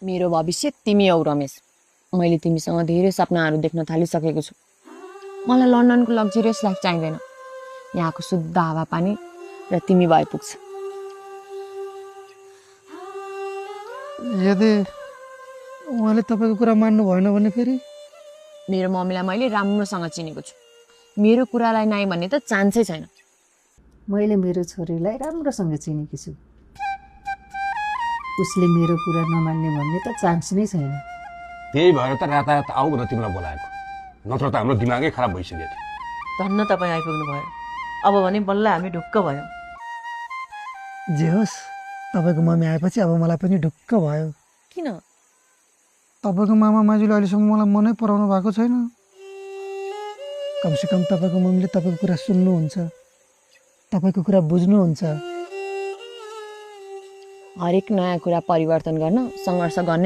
मेरो भविष्य तिमी हौ रमेश। मैले तिमीसँग धेरै सपनाहरू देख्न थालिसकेको छु। मलाई लन्डनको लग्जरियस लाइफ चाहिँदैन। यहाँको शुद्ध हावापानी र तिमी भए पुग्छ। यदि उहाँले तपाईँको कुरा मान्नु भएन भने फेरि? मेरो मम्मीलाई मैले राम्रोसँग चिनेको छु। मेरो कुरालाई नाइ भन्ने त चान्सै छैन। मैले मेरो छोरीलाई राम्रोसँग चिनेकी छु। उसले मेरो कुरा नमान्ने भन्ने त चान्स नै छैन। त्यही भएर त रातारात आऊ भनेर तिमीलाई बोलाएको, नत्र त हाम्रो दिमागै खराब भइसक्यो थियो। धन्न तपाईँ आइपुग्नु भयो। अब भने बल्ल हामी ढुक्क भयौँ। जे होस्, तपाईँको मम्मी आएपछि अब मलाई पनि ढुक्क भयो। किन? तपाईँको मामा माजुले अहिलेसम्म मलाई मनै पराउनु भएको छैन। कमसेकम तपाईँको मम्मीले तपाईँको कुरा सुन्नुहुन्छ, तपाईँको कुरा बुझ्नुहुन्छ। हरेक नयाँ कुरा परिवर्तन गर्न सङ्घर्ष गर्ने